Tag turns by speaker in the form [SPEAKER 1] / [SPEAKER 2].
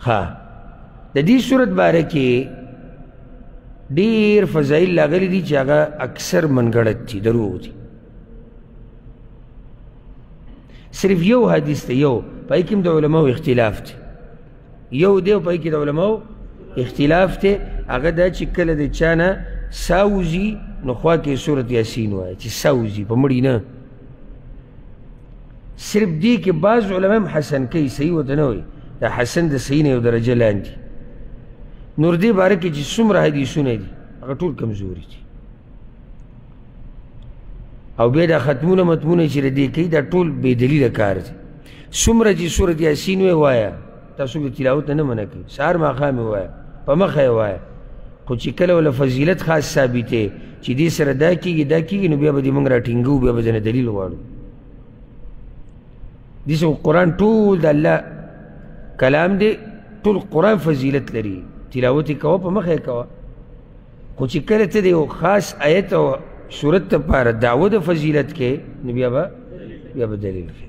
[SPEAKER 1] ښه، د دې سورت باره کې ډېر فضایل راغلي دي چې هغه اکثر منګړت دي، دروغ دي. صرف یو حدیث دی، یو په هغې کې هم د علماو اختلاف دی، یو دی او په هغې کې د علماو اختلاف دی. هغه دا چې کله د چا نه سا وځي نو خوا کې سورت یاسین وایه چې سا وځي، په مړي نه. صرف دې کې بعض علما هم حسن کوي، صحیح ورته نه وایي، دا حسن د صحیح نه یو درجه لاندې. نور دې باره کې چې څومره حدیثونه دي هغه ټول کمزوري دي. او بیا دا ختمونه متمونه چې د دې کوي دا ټول بې دلیله کار دی. څومره چې سورت یاسین وایي وایه، تاسو به تلاوت نه منع کوي، سهار ماښام یې وایه، په مخه یې وایه، خو چې کله ورله فضیلت خاص ثابتې چې دې سره دا کېږي دا کېږي، نو بیا به دې موږ راټینګو، بیا به درنه دلیل غواړو. داسې خو قرآن ټول د الله کلام دی، ټول قرآن فضیلت لري، تلاوت یې کوه، په مخه یې کوه، خو چې کله ته د یو خاص آیت او سورت لپاره دعوه د فضیلت کې، نو بیا به دلیل کوې.